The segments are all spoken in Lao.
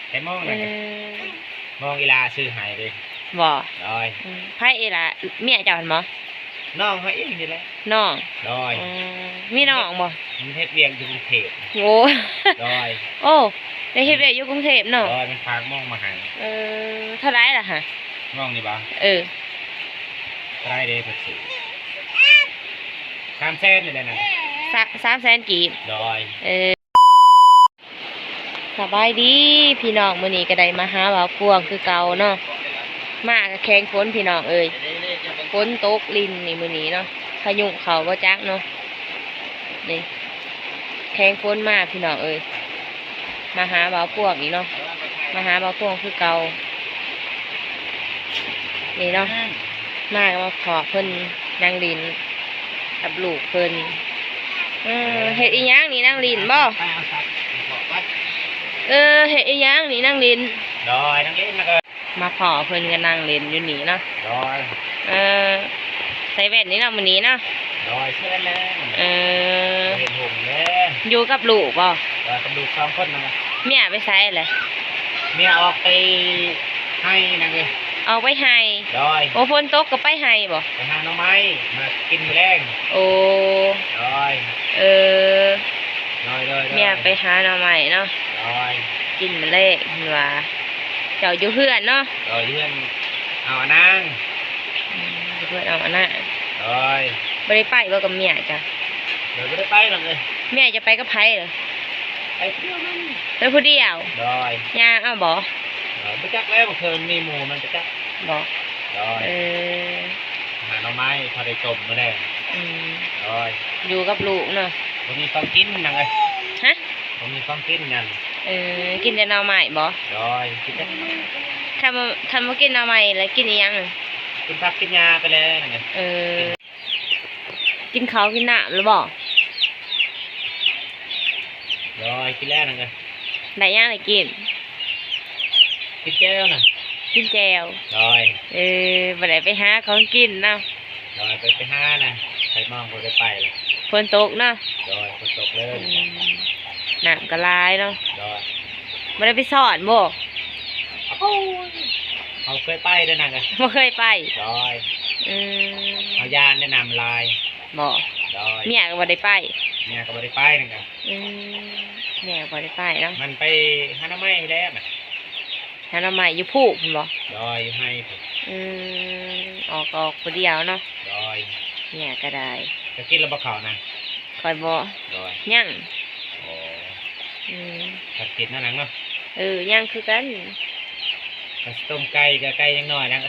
ແຕ່ມອງນັ້ນ ເອີ ມອງອີ່ຫຼ້າຊື້ໃຫ້ເດ້. ບໍ່? ໂດຍ. ອືມ ໃຜອີ່ຫຼ້າ? ເມຍເຈົ້າຫັ້ນບໍ່? ນ້ອງເຮົາເອງນີ້ແຫຼະ. ນ້ອງ? ໂດຍ. ອືມ ມີນ້ອງບໍ່? ມັນເຮັດວຽກຢູ່ກຸງເທບ. ໂອ້ ໂດຍ. ໂອ້ ໄດ້ເຮັດວຽກຢູ່ກຸງເທບເນາະ. ໂດຍ ມັນຝາກມອງມາໃຫ້. ເອີ ເທົ່າໃດລະຫະ? ມອງນີ້ບໍ່? ເອີ ເທົ່າໃດເດ້? ເພິ່ນຊື້ ສາມແສນນີ້ແຫຼະນະ. ສາມແສນກີບ? ໂດຍ. ເອີ ສະບາຍດີພີ່ນ້ອງ, ມື້ນີ້ກໍໄດ້ມາຫາບ່າວພວງຄືເກົ່າເນາະ. ມາກໍແຂງຝົນພີ່ນ້ອງເອີຍ, ຝົນຕົກລິນນີ້ມື້ນີ້ເນາະ, ພາຍຸເຂົ້າບໍ່ຈັກເນາະ. ນີ້ ແຂງຝົນມາພີ່ນ້ອງເອີຍ, ມາຫາບ່າວພວງອີກເນາະ, ມາຫາບ່າວພວງຄືເກົ່າ. ນີ້ເນາະ ມາກໍມາພໍ້ເພິ່ນນັ່ງຫຼິ້ນກັບລູກເພິ່ນ. ເອີ ເຮັດອີ່ຫຍັງນີ້ ນັ່ງຫຼິ້ນບໍ່? ເອີ ເຮັດອີ່ຫຍັງນີ້ ນັ່ງຫຼິ້ນ? ໂດຍ ນັ່ງຫຼິ້ນ ແລ້ວກໍມາພໍ້ເພິ່ນກໍນັ່ງຫຼິ້ນຢູ່ນີ້ເນາະ. ໂດຍ. ເອີ ໃສ່ແວ່ນນີ້ເນາະ ມື້ນີ້ເນາະ. ໂດຍ ໃສ່ແວ່ນແລ້ວ. ເອີ ເຫັນຫົງແລ້ວ. ຢູ່ກັບລູກບໍ່? ໂດຍ ກັບລູກສອງຄົນນະ. ເມຍໄປໃສແຫຼະ? ເມຍອອກໄປໄຮ່ນະເອີຍ. ອອກໄປໄຮ່? ໂດຍ. ໂອ້ ຝົນຕົກກໍໄປໄຮ່ບໍ່? ໄປຫາໜໍ່ໄມ້ມາກິນມື້ແລງ. ໂອ້ ໂດຍ. ເອີ ໂດຍໆໆ ເມຍໄປຫາໜໍ່ໄມ້ເນາະ. ໂດຍ. ກິນມື້ແລງເພິ່ນວ່າ. ເຈົ້າຢູ່ເຮືອນເນາະ? ໂດຍ ຢູ່ເຮືອນເອົາອານາງ. ອືມ ຢູ່ເຮືອນເອົາອານາງ. ໂດຍ. ບໍ່ໄດ້ໄປບໍ່ກັບເມຍເຈົ້າ? ໂດຍ ບໍ່ໄດ້ໄປດອກເອີຍ. ເມຍຈະໄປກັບໃຜລະ? ໄປຜູ້ດຽວນັ້ນ. ໄປຜູ້ດຽວ? ໂດຍ. ຍ່າງເອົາບໍ່? ໂດຍ. ບໍ່ຈັກແລ້ວ ບາງເທື່ອມັນມີໝູ່ມັນບໍ່ຈັກ. ບໍ່? ໂດຍ. ເອີ ຫາໜໍ່ໄມ້ພໍໄດ້ຕົ້ມມື້ແລງ. ອືມ ໂດຍ. ຢູ່ກັບລູກເນາະ. ບໍ່ມີຂອງກິນນາງເອີຍ. ຮະ? ບໍ່ມີຂອງກິນຫຍັງ. ເອີ ກິນແຕ່ໜໍ່ໄມ້ບໍ່? ໂດຍ ກິນແຕ່ ຄັນບໍ່ ຄັນບໍ່ກິນໜໍ່ໄມ້ແລ້ວກິນອີ່ຫຍັງ? ກິນຜັກກິນຫຍ້າໄປແລ້ວນາງເອີຍ. ເອີ ກິນເຂົ້າກິນນ້ຳແລ້ວບໍ່? ໂດຍ ກິນແລ້ວນາງເອີຍ. ໄດ້ຫຍັງໄດ້ກິນ? ກິນແຈ່ວນະ. ກິນແຈ່ວ? ໂດຍ. ເອີ ບໍ່ໄດ້ໄປຫາຂອງກິນເນາະ. ໂດຍ ໄປ ໄປຫານະ ໄປມອງບໍ່ໄດ້ໄປເລີຍ. ຝົນຕົກເນາະ. ໂດຍ ຝົນຕົກເລີຍ. ອືມ ນ້ຳກໍຫຼາຍເນາະ. ໂດຍ. ບໍ່ໄດ້ໄປຊ້ອນບໍ່? ໂອ້ຍ ເຮົາເຄີຍໄປເດ້ນາງເອີຍ. ບໍ່ເຄີຍໄປ? ໂດຍ. ອືມ ເຮົາຢ້ານໄດ໋ ນ້ຳຫຼາຍ. ບໍ່? ໂດຍ. ເມຍກໍບໍ່ໄດ້ໄປ? ເມຍກໍບໍ່ໄດ້ໄປນາງເອີຍ. ອືມ ແມ່ບໍ່ໄດ້ໄປເນາະ. ມັນໄປຫາໜໍ່ໄມ້ແລ້ວນະ. ຫາໜໍ່ໄມ້ຢູ່ພູພຸ້ນບໍ່? ໂດຍ ຢູ່ໄຮ່ພຸ້ນ. ອືມ ອອກ ອອກຜູ້ດຽວເນາະ. ໂດຍ. ເມຍກໍໄດ້. ຈະກິນແລ້ວບໍ່ເຂົ້ານະ? ຂ້ອຍບໍ່. ໂດຍ. ຍັງ. ໂອ້ ອືມ ພັດກິນນະນາງເນາະ. ເອີ ຍັງຄືກັນ. ຂ້ອຍຊິຕົ້ມໄກ່ ກໍໄກ່ຍັງນ້ອຍນະ.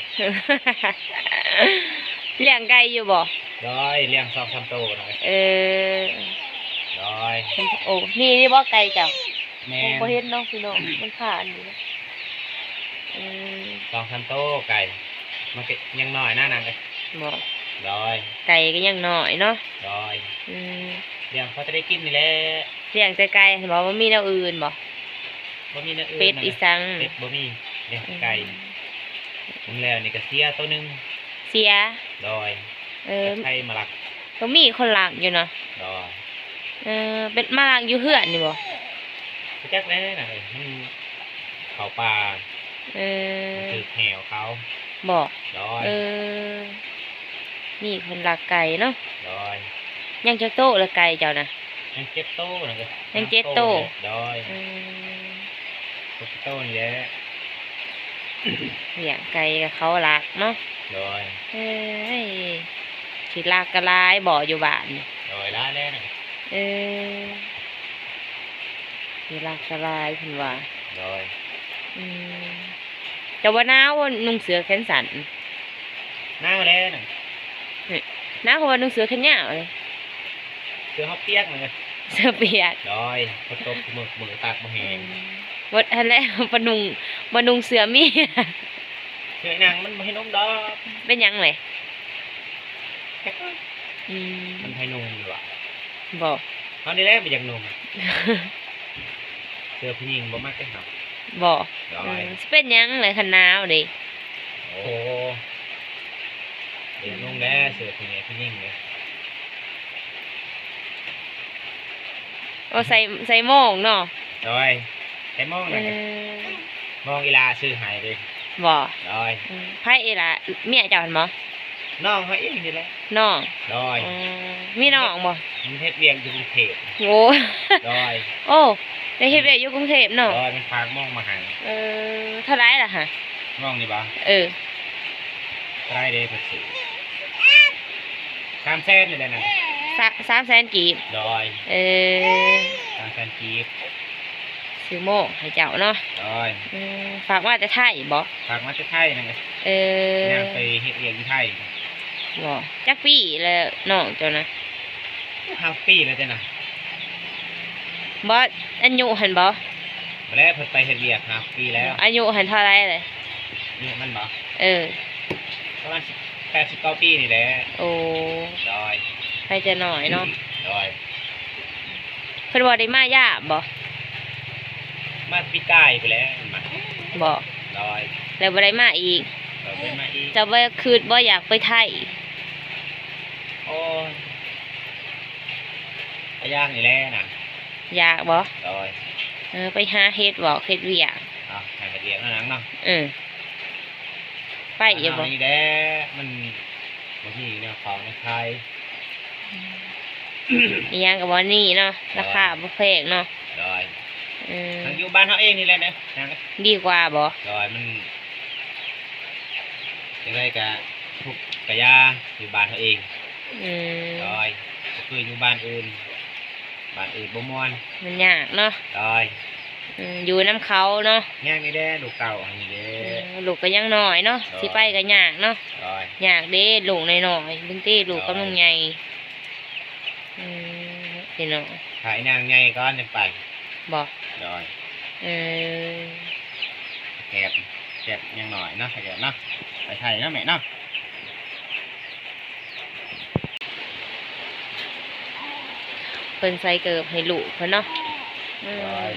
ລ້ຽງໄກ່ຢູ່ບໍ່? ໂດຍ ລ້ຽງສອງສາມໂຕນະ. ເອີ ໂດຍ. ໂອ້ ນີ້ ນີ້ບໍ່ໄກ່ເຈົ້າ? ແມ່ນ. ໂອ້ ບໍ່ເຫັນເນາະພີ່ນ້ອງ ມັນຄາອັນນີ້ເນາະ. ອືມ ສອງສາມໂຕໄກ່ ມັນກໍຍັງນ້ອຍນະນາງເອີຍ. ບໍ່? ໂດຍ. ໄກ່ກໍຍັງນ້ອຍເນາະ. ໂດຍ. ອືມ ລ້ຽງພໍຈະໄດ້ກິນນີ້ແຫຼະ. ລ້ຽງແຕ່ໄກ່ບໍ່? ບໍ່ມີແນວອື່ນບໍ່? ບໍ່ມີແນວອື່ນ. ເປັດອີ່ສັງ? ເປັດບໍ່ມີ ລ້ຽງແຕ່ໄກ່. ອືມ ມື້ແລ້ວນີ້ກໍເສຍໂຕໜຶ່ງ. ເສຍ? ໂດຍ. ເອີ ໄປລັກ ຕ້ອງມີຄົນລັກຢູ່ເນາະ. ໂດຍ. ເອີ ເປັນມາລັກຢູ່ເຮືອນນີ້ບໍ່? ບໍ່ຈັກແຫຼະນະ ມັນເຂົ້າປ່າ. ເອີ ມັນຖືກແຫວເຂົາ. ບໍ່? ໂດຍ. ເອີ ມີຄົນລັກໄກ່ເນາະ. ໂດຍ. ຍັງຈັກໂຕລະໄກ່ເຈົ້ານະ? ຍັງເຈັດໂຕນະ. ຍັງເຈັດໂຕ? ໂດຍ. ອືມ ຫົກໂຕນີ້ແຫຼະ. ລ້ຽງໄກ່ກໍເຂົາລັກເນາະ. ໂດຍ. ເອີຍ ຊິລັກກໍຫຼາຍບໍ່ຢູ່ບ້ານນີ້? ໂດຍ ຫຼາຍແລ້ວນະ. ເອີ ຊິລັກກໍຫຼາຍເພິ່ນວ່າ. ໂດຍ. ອືມ ເຈົ້າບໍ່ໜາວບໍ່ ນຸ່ງເສື້ອແຂນສັ້ນ? ໜາວແລ້ວນະ. ເອີຍ ໜາວກວ່ານຸ່ງເສື້ອແຂນຍາວເລີຍ. ເສື້ອເຮົາປຽກນະ. ເສື້ອປຽກ? ໂດຍ. ຝົນຕົກມື້ ມື້ຕາກບໍ່ແຫ້ງ. ອືມ ໝົດຫັ້ນແຫຼະ ບໍ່ນຸ່ງ ບໍ່ນຸ່ງເສື້ອເມຍ. ເສື້ອອີ່ນາງມັນບໍ່ໃຫ້ນຸ່ງດອກ. ເປັນຫຍັງແຫຼະ? ອືມ ມັນໃຫ້ນຸ່ງຢູ່ຫວາ? ບໍ່. ເຮົານີ້ແຫຼະບໍ່ຢາກນຸ່ງ. ເສື້ອຜູ້ຍິງບໍ່ມັກເດ້ເຮົາ. ບໍ່? ໂດຍ. ອືມ ຊິເປັນຫຍັງລະຄັນໜາວເດ້? ໂອ້ ບໍ່ຢາກນຸ່ງແຫຼະ ເສື້ອຜູ້ຍິງ ຜູ້ຍິງເດ້. ໂອ້ ໃສ່ ໃສ່ໂມງເນາະ. ໂດຍ. ໃສ່ໂມງນະ. ເອີ ມອງອີ່ຫຼ້າຊື້ໃຫ້ເດ້. ບໍ່? ໂດຍ. ອືມ ໃຜອີ່ຫຼ້າ? ເມຍເຈົ້າຫັ້ນບໍ່? ນ້ອງເຮົາເອງນີ້ແຫຼະ. ນ້ອງ? ໂດຍ. ອືມ ມີນ້ອງບໍ່? ມັນເຮັດວຽກຢູ່ກຸງເທບ. ໂອ້ ໂດຍ. ໂອ້ ໄດ້ເຮັດວຽກຢູ່ກຸງເທບເນາະ. ໂດຍ ມັນຝາກມອງມາໃຫ້. ເອີ ເທົ່າໃດລະຫະ? ມອງນີ້ບໍ່? ເອີ ເທົ່າໃດເດ້? ເພິ່ນຊື້ ສາມແສນນີ້ແຫຼະນະ. ສາມແສນກີບ? ໂດຍ. ເອີ ສາມແສນກີບ. ຊື້ໂມງໃຫ້ເຈົ້າເນາະ. ໂດຍ. ອືມ ຝາກມາແຕ່ໄທບໍ່? ຝາກມາແຕ່ໄທນັ້ນແຫຼະ. ເອີ ຍ່າງໄປເຮັດວຽກຢູ່ໄທ. ບໍ່? ຈັກປີແລ້ວນ້ອງເຈົ້ານະ? ຫ້າປີແລ້ວເດ້ນະ. ບໍ່ ອາຍຸຫັ້ນບໍ່? ບໍ່ແລ້ວ ເພິ່ນໄປເຮັດວຽກຫ້າປີແລ້ວ. ອາຍຸຫັ້ນເທົ່າໃດເລີຍ? ອາຍຸມັນບໍ່? ເອີ ປະມານແປດສິບເກົ້າປີນີ້ແຫຼະ. ໂອ້ ໂດຍ. ໄປແຕ່ນ້ອຍເນາະ. ໂດຍ. ເພິ່ນບໍ່ໄດ້ມາຢາມບໍ່? ມາປີກາຍພຸ້ນແຫຼະມາ. ບໍ່? ໂດຍ. ແລ້ວບໍ່ໄດ້ມາອີກ? ໂດຍ ບໍ່ໄດ້ມາອີກ. ເຈົ້າບໍ່ຄິດບໍ່ຢາກໄປໄທ? ໂອ້ຍ ກະຢາກນີ້ແຫຼະນະ. ຢາກບໍ່? ໂດຍ. ເອີ ໄປຫາເຮັດວຽກ ເຮັດວຽກ. ເອົາ ຫາເຮັດວຽກຫາຫຍັງເນາະ. ເອີ ໄປຢູ່ບໍ່? ຫານີ້ແຫຼະ ມັນບໍ່ມີແນວເຂົ້າແນວຂາຍ. ອີ່ຫຍັງກໍບໍ່ນີ້ເນາະ ລາຄາບໍ່ແພງເນາະ. ໂດຍ. ອືມ ຢູ່ບ້ານເຮົາເອງນີ້ແຫຼະເນາະ ດີກວ່າບໍ່? ໂດຍ. ມັນຈັ່ງໃດກະທຸກກະຢ່າ ຢູ່ບ້ານເຮົາເອງ. ອືມ ໂດຍ. ບໍ່ຄືຢູ່ບ້ານອື່ນ ບ້ານອື່ນບໍ່ມ່ວນ ມັນຍາກເນາະ. ໂດຍ. ອືມ ຢູ່ນຳເຂົາເນາະ. ຍາກນີ້ແຫຼະ ລູກເຕົ້າອັນນີ້ເດ້. ອືມ ລູກກໍຍັງນ້ອຍເນາະ. ໂດຍ. ຊິໄປກໍຍາກເນາະ. ໂດຍ. ຍາກເດ້ ລູກນ້ອຍໆ ເບິ່ງຕິ ລູກກຳລັງໃຫຍ່. ໂດຍ. ອືມ ພີ່ນ້ອງ ຖ້າອີ່ນາງໃຫຍ່ກ່ອນຈັ່ງໄປ. ບໍ່? ໂດຍ. ເອີ ແກດ ແກດຍັງນ້ອຍເນາະ ແກດເນາະ ໄປໄທເນາະແມ່ເນາະ. ເພິ່ນໃສ່ເກີບໃຫ້ລູກເພິ່ນເນາະ. ອືມ ໂດຍ.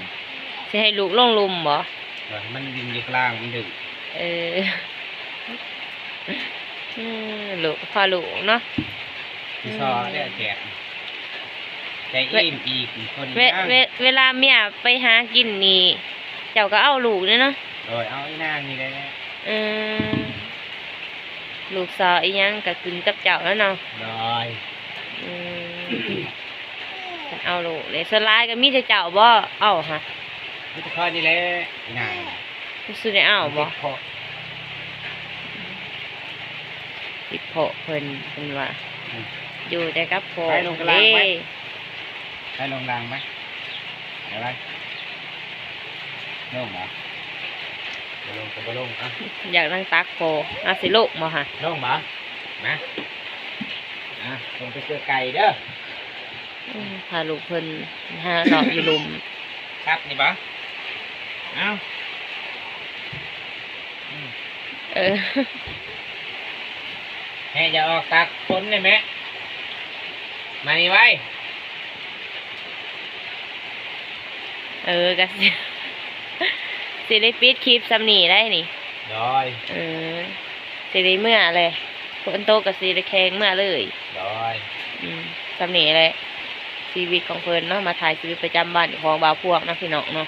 ຊິໃຫ້ລູກລົງລຸ່ມບໍ່? ໂດຍ ໃຫ້ມັນຫຼິ້ນຢູ່ກາງ ມັນດື້. ເອີ ອືມ ລູກ ພໍ່ລູກເນາະ. ຊິຊໍແລ້ວແຈກ ແຈກອີ່ມອີກຄົນ. ເວ ເວ ເວລາເມຍໄປຫາກິນນີ້ ເຈົ້າກໍເອົາລູກເດ້ເນາະ. ໂດຍ ເອົາອີ່ນາງນີ້ແຫຼະ. ອືມ ລູກສາວອີ່ຫຍັງກໍຂຶ້ນກັບເຈົ້າແລ້ວເນາະ. ໂດຍ. ອືມ ເອົາລູກເດ້ ສ່ວນຫຼາຍກໍມີແຕ່ເຈົ້າບໍ່ເອົາຫະ? ມີແຕ່ຂ້ອຍນີ້ແຫຼະ ອີ່ນາງ. ບໍ່ຊິໄດ້ເອົາບໍ່? ຕິດພໍ່ເພິ່ນ ເພິ່ນວ່າ. ອືມ ຢູ່ແຕ່ກັບພໍ່. ໄປລົງກາງໄປ ໄປລົງກາງໄປ ໄປ ໄປ. ລົງບໍ່? ບໍ່ລົງກໍບໍ່ລົງ. ເອົ້າ ຢາກນັ່ງຕັກພໍ່. ອາ ຊິລົງບໍ່ຫະ? ລົງບໍ່? ມາ ອາ ລົງໄປເຊື່ອໄກ່ເດີ. ອືມ ພາລູກເພິ່ນຫາເລາະຢູ່ລຸ່ມ. ຄັບນີ້ບໍ່? ເອົ້າ ອືມ ເອີ ແມ່ຢ່າອອກຕາກຝົນເດ້ແມ່. ມານີ້ໄວ. ເອີ ກະຊິ ຊິໄດ້ປິດຄລິບສ່ຳນີ້ໄດ໋ນີ້. ໂດຍ. ເອີ ຊິໄດ້ເມືອແຫຼະ ຝົນຕົກກໍຊິໄດ້ແຂ່ງເມືອເລີຍ. ໂດຍ. ອືມ ສ່ຳນີ້ແຫຼະ ຊີວິດຂອງເພິ່ນເນາະ ມາຖ່າຍຊີວິດປະຈຳວັນຂອງບ່າວພວງເນາະ ພີ່ນ້ອງເນາະ.